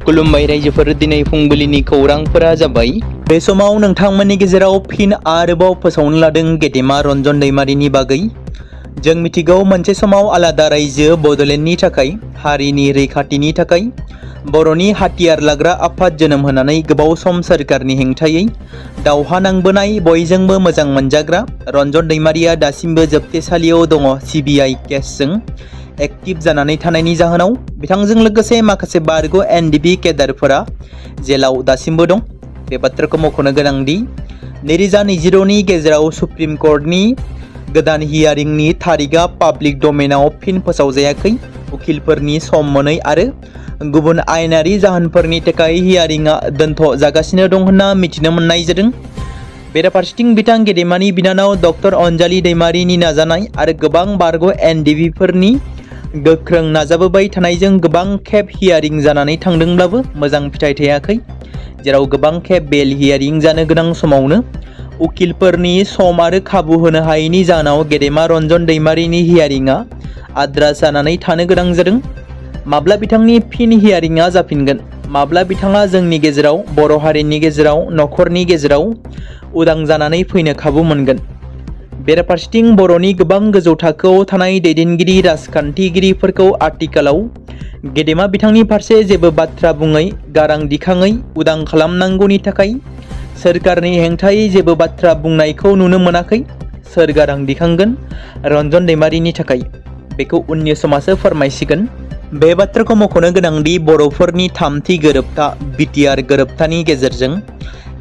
खुलुमबाय रायजोफोर, दिनै फुंबिलिनि खौरांफोरा जाबाय। बे समाव नोंथांमोननि गेजेराव फिन आरोबाव फोसावनो लादों गेदेमा रन्जन दैमारिनि बागै। जों मिथिगौ मोनसे समाव आलादा रायजो बड'लेण्डनि थाखाय, हारिनि रैखाथिनि थाखाय बर'नि हाथियार लाग्रा आफाद जोनोम होनानै गोबाव सम सोरखारनि हेंथायै दावहा नांबोनाय बयजोंबो मोजां मोनजाग्रा रन्जन दैमारिया दासिमबो जोबथेसालियाव दङ। सिबिआइ केसजों एक्टिभ जानानै थानायनि जाहोनाव बिथांजों लोगोसे माखासे बारग' एनडिबि केडारफोरा जेलाव दासिमबो दं। बे बाथ्राखौ मख'नो गोनांदि 2022नि गेजेराव सुप्रिम कर्टनि गोदान हियारिंनि थारिखआ पाब्लिक डमेनाव फिन फोसावजायाखै। उखिलफोरनि सम मोनै आरो गुबुन आयेनारि जाहोनफोरनि थाखाय हियारिंआ दोनथ' जागासिनो दं होनना मिथिनो मोननाय जादों। बेराफारसेथिं बिथां गेदेमानि बिनानाव डक्टर अनजालि दैमारिनि नाजानाय आरो गोबां बारग' एनडिबिफोरनि गोख्रों नाजाबोबाय थानायजों गोबां खेब हियारिं जानानै थांदोंब्लाबो मोजां फिथाइ थायाखै। जेराव गोबां खेब बेल हियारिं जानो गोनां समावनो उखिलफोरनि सम आरो खाबु होनो हायैनि जाहोनाव गेदेमा रन्जन दैमारिनि हियारिंआ आद्रा जानानै थानो गोनां जादों। माब्ला बिथांनि फिन हियारिंआ जाफिनगोन? माब्ला बिथाङा जोंनि गेजेराव, बर' हारिनि गेजेराव, नखरनि गेजेराव उदां जानानै फैनो खाबु मोनगोन? बेराफारसेथिं बर'नि गोबां गोजौ थाखोआव थानाय दैदेनगिरि राजखान्थिगिरिफोरखौ आथिखालाव गेदेमा बिथांनि फारसे जेबो बाथ्रा बुङै, गारां दिखाङै उदां खालामनांगौनि थाखाय सोरखारनि हेंथायै जेबो बाथ्रा बुंनायखौ नुनो मोनाखै। सोर गारां दिखांगोन रन्जन दैमारिनि थाखाय, बेखौ उननि समासो फोरमायसिगोन। बे बाथ्राखौ मख'नो गोनांदि बर'फोरनि थामथि गोरोबथा बिटिआर गोरोबथानि गेजेरजों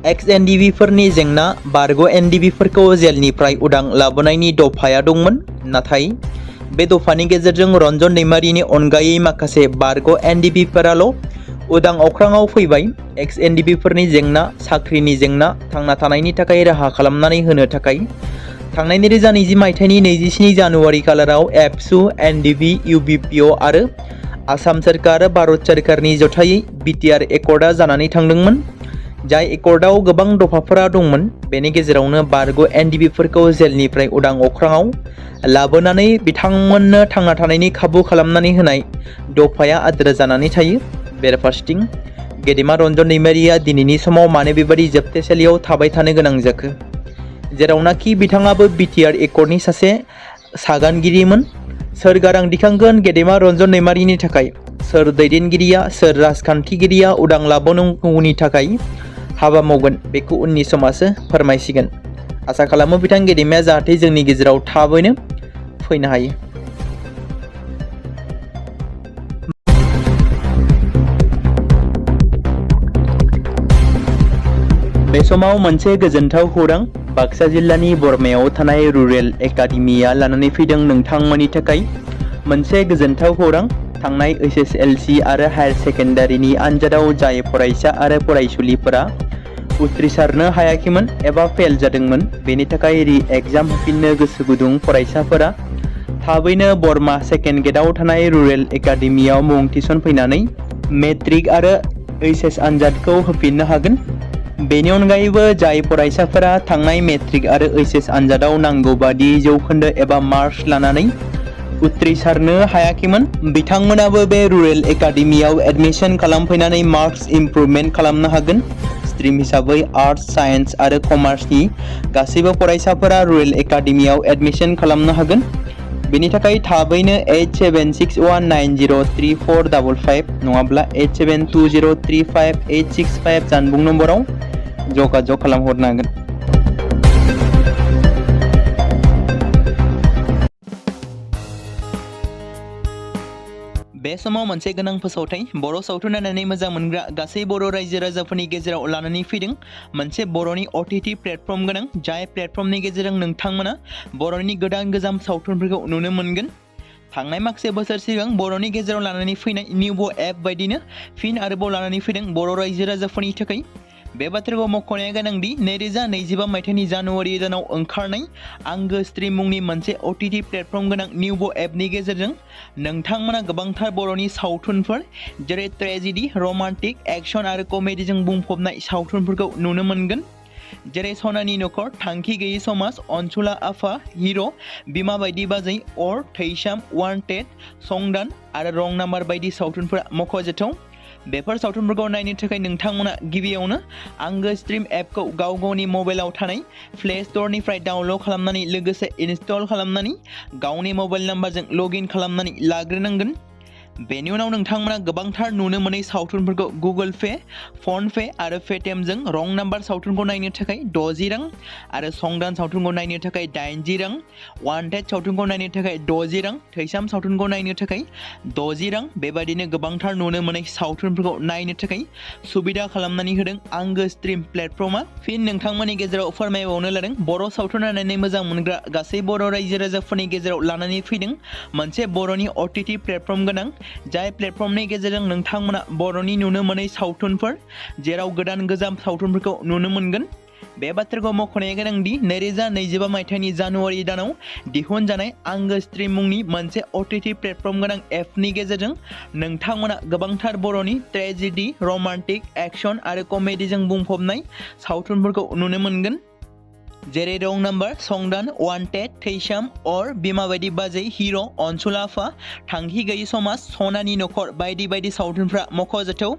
एक्स एनडिबिफोरनि जेंना, बारग' एनडिबिफोरखौ जेलनिफ्राय उदां लाबोनायनि दफाया दंमोन। नाथाय बे दफानि गेजेरजों रन्जन दैमारिनि अनगायै माखासे बारग' एनडिबिफोराल' उदां अख्राङाव फैबाय। एक्स एनडिबिफोरनि जेंना, साख्रिनि जेंना, थांना थानायनि थाखाय राहा खालामनानै होनो थाखाय थांनाय 2020 मायथाइनि 27 जानुवारि खालाराव एबसु, एनडिबि, इउबिपिअ आरो आसाम सोरखार, भारत सोरखारनि जथायै बिटिआर एकर्डआ जानानै थांदोंमोन। जाय एकर्डआव गोबां दफाफोरा दंमोन। बेनि गेजेरावनो बारग' एनडिबिफोरखौ जेलनिफ्राय उदां अख्राङाव लाबोनानै बिथांमोननो थांना थानायनि खाबु खालामनानै होनाय दफाया आद्रा जानानै थायो। बेराफारसेथिं गेदेमा रन्जन दैमारिया दिनैनि समाव मानो बेबादि जोबथेसालियाव थाबाय थानो गोनां जाखो? जेरावनाखि बिथाङाबो बिटिआर एकर्डनि सासे सागानगिरिमोन। सोर गारां दिखांगोन गेदेमा रन्जन दैमारिनि थाखाय? सोर दैदेनगिरिया, सोर राजखान्थिगिरिया उदां लाबोनांगौनि थाखाय हाबा मावगोन? बेखौ उननि समासो फोरमायसिगोन। आसा खालामो बिथां गेदेमाया जाहाथे जोंनि गेजेराव थाबैनो फैनो हायो। बे समाव मोनसे गोजोनथाव खौरां बाक्सा जिल्लानि बरमायाव थानाय रुरेल एकाडेमिया लानानै फैदों नोंथांमोननि थाखाय मोनसे गोजोनथाव खौरां। थांनाय एसएसएलसि आरो हायार सेकेन्डारिनि आनजादाव जाय फरायसा आरो फरायसुलिफोरा उथ्रिसारनो हायाखैमोन एबा फेल जादोंमोन, बेनि थाखाय रि एग्जाम होफिननो गोसो गुदुं फरायसाफोरा थाबैनो बरमा सेकेन्ड गेटआव थानाय रुरेल एकाडेमियाव मुं थिसनफैनानै मेट्रिक आरो एइचएस आनजादखौ होफिननो हागोन। बेनि अनगायैबो जाय फरायसाफोरा थांनाय मेट्रिक आरो एइचएस आनजादाव नांगौ बादि जौखोन्दो एबा मार्कस लानानै उथ्रिसारनो हायाखैमोन, बिथांमोनाबो बे रुरेल एकाडेमियाव एडमिशन खालामफैनानै मार्कस इमप्रुभमेन्ट खालामनो हागोन। स्ट्रिम हिसाबै आर्टस, साइन्स आरो कमार्सनि गासैबो फरायसाफोरा रुरेल एकाडेमियाव एडमिशन खालामनो हागोन। बेनि थाखाय थाबैनो 8761903455 नङाब्ला 87203585 जानबुं नम्बराव जगाजग खालामहरनो हागोन। बे समाव मोनसे गोनां फोसावथाय बर' सावथुन नायनानै मोजां मोनग्रा गासै बर' रायजो राजाफोरनि गेजेराव लानानै फैदों मोनसे बर'नि OTT प्लेटफर्म गोनां, जाय प्लेटफर्मनि गेजेरजों नोंथांमोना बर'नि गोदान गोजाम सावथुनफोरखौ नुनो मोनगोन। थांनाय माखासे बोसोर सिगां बर'नि गेजेराव लानानै फैनाय निउबो एप बायदिनो फिन आरोबाव लानानै फैदों बर' रायजो राजाफोरनि थाखाय। बे बाथ्राखौ मख'नाया गोनांदि 2025 मायथाइनि जानुवारि दानाव ओंखारनाय आंगो स्ट्रिम मुंनि मोनसे OTT प्लेटफर्म गोनां निउबो एपनि गेजेरजों नोंथांमोना गोबांथार बर'नि सावथुनफोर जेरै ट्रेजेडि, रमान्टिक, एक्सन आरो कमेडिजों बुंफबनाय सावथुनफोरखौ नुनो मोनगोन। जेरै सनानि नखर, थांखि गैयै समाज, अनसुला आफा, हिर', बिमा बायदि बाजै, अर, थैसाम, वान्टेड, संदान आरो रं नाम्बार बायदि सावथुनफोरा मख'जाथाव। बेफोर सावथुनफोरखौ नायनो थाखाय नोंथांमोना गिबियावनो आंगो स्ट्रिम एपखौ गाव गावनि मबाइलाव थानाय प्ले स्ट'रनिफ्राय डाउनल'ड खालामनानै लोगोसे इनस्टल खालामनानै गावनि मबाइल नाम्बारजों लगइन खालामनानै लाग्रोनांगोन। बेनि उनाव नोंथांमोना गोबांथार नुनो मोनै सावथुनफोरखौ गुगोल पे, फन पे आरो पेटिएमजों रं नाम्बार सावथुनखौ नायनो थाखाय 60 रां आरो संदान सावथुनखौ नायनो थाखाय 80 रां, वान्टेड सावथुनखौ नायनो थाखाय 60 रां, थैसाम सावथुनखौ नायनो थाखाय 60 रां बेबायदिनो गोबांथार नुनो मोनै सावथुनफोरखौ नायनो थाखाय सुबिदा खालामनानै होदों आंगो स्ट्रिम प्लेटफर्मा। फिन नोंथांमोननि गेजेराव फोरमायबावनो लादों बर' सावथुन नायनानै मोजां मोनग्रा गासै बर' रायजो राजाफोरनि गेजेराव लानानै फैदों मोनसे बर'नि OTT प्लेटफर्म गोनां, जाय प्लेटफर्मनि गेजेरजों नोंथांमोना बर'नि नुनो मोनै सावथुनफोर जेराव गोदान गोजाम सावथुनफोरखौ नुनो मोनगोन। बे बाथ्राखौ मख'नाया गोनांदि 2025 मायथाइनि जानुवारि दानाव दिहुनजानाय आंगो स्ट्रिम मुंनि मोनसे OTT प्लेटफर्म गोनां एपनि गेजेरजों नोंथांमोना गोबांथार बर'नि ट्रेजेडि, रमान्टिक, एक्शन आरो कमेडिजों बुंफबनाय सावथुनफोरखौ नुनो मोनगोन। जेरै रं नाम्बार, संदान, वान्टेड, थैसाम, अर, बिमा बायदि बाजै, हिर', अनसुला आफा, थांखि गैयि समाज, सनानि नखर बायदि बायदि सावथुनफ्रा मख'जाथाव।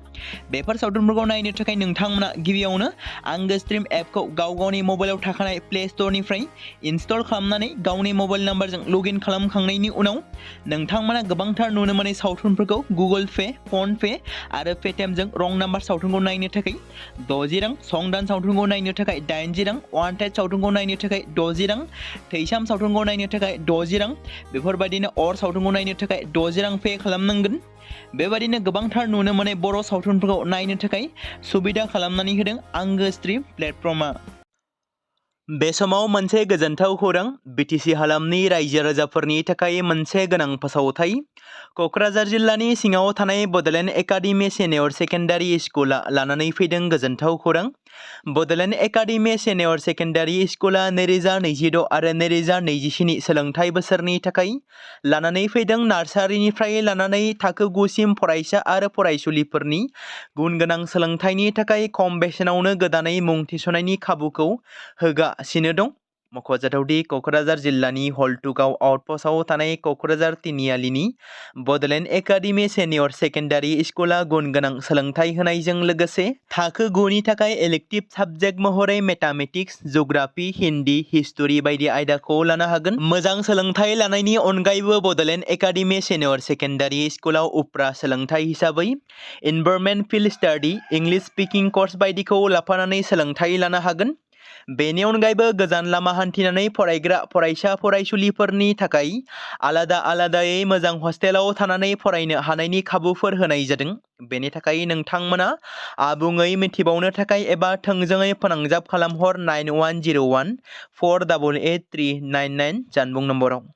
बेफोर सावथुनफोरखौ नायनो थाखाय नोंथांमोना गिबियावनो आंगो स्ट्रिम एपखौ गाव गावनि मबाइलाव थाखानाय प्ले स्ट'रनिफ्राय इनस्टल खालामनानै गावनि मबाइल नाम्बारजों लगइन खालामखांनायनि उनाव नोंथांमोना गोबांथार नुनो मोनै सावथुनफोरखौ गुगोल पे, फन पे आरो पेटिएमजों रं नाम्बार सावथुनखौ नायनो थाखाय 60 रां, संदान सावथुनखौ नायनो थाखाय 80 रां, वान्टेड सावथुनखौ नायनो थाखाय 60 रां, थैसाम सावथुनखौ नायनो थाखाय 60 रां बेफोरबायदिनो अर सावथुनखौ नायनो थाखाय 60 रां पे खालामनांगोन। बेबायदिनो गोबांथार नुनो मोनै बर' सावथुनफोरखौ नायनो थाखाय सुबिदा खालामनानै होदों आंगो स्ट्रिम प्लेटफर्मा। बे समाव मोनसे गोजोनथाव खौरां, BTC हालामनि रायजो राजाफोरनि थाखाय मोनसे गोनां फोसावथाय। क'क्राझार जिल्लानि सिङाव थानाय बड'लेण्ड एकाडेमि सिनियर सेकेन्डारि स्कुला लानानै फैदों गोजोनथाव खौरां। बड'लेण्ड एकाडेमि सिनियर सेकेन्डारि स्कुला 2026 आरो 2027 सोलोंथाइ बोसोरनि थाखाय लानानै फैदों नार्सारिनिफ्राय लानानै थाखो 9 सिम फरायसा आरो फरायसुलिफोरनि गुन गोनां सोलोंथाइनि थाखाय खम बेसेनावनो गोदानै मुं थिसननायनि खाबुखौ होगासिनो दं। मख'जाथावदि क'क्राझार जिल्लानि हल्टुगाव आउटपस्टआव थानाय क'क्राझार तिनिआलिनि बड'लेण्ड एकाडेमि सिनियर सेकेन्डारि स्कुला गुन गोनां सोलोंथाइ होनायजों लोगोसे थाखो 9 नि थाखाय इलेक्टिभ साबजेक्ट महरै मेथामेटिक्स, जिअ'ग्राफि, हिन्दी, हिस्टरि बायदि आयदाखौ लानो हागोन। मोजां सोलोंथाइ लानायनि अनगायैबो बड'लेण्ड एकाडेमि सिनियर सेकेन्डारि स्कुलाव उफ्रा सोलोंथाइ हिसाबै environment field study, English speaking course बायदिखौ लाफानानै सोलोंथाइ लानो हागोन। बेनि अनगायैबो गोजान लामा हान्थिनानै फरायग्रा फरायसा फरायसुलिफोरनि थाखाय आलादा आलादायै मोजां हस्टेलाव थानानै फरायनो हानायनि खाबुफोर होनाय जादों। बेनि थाखाय नोंथांमोना आबुङै मिथिबावनो थाखाय एबा थोंजोङै फोनांजाब खालामहर 9101 488 399 जानबुं नम्बराव।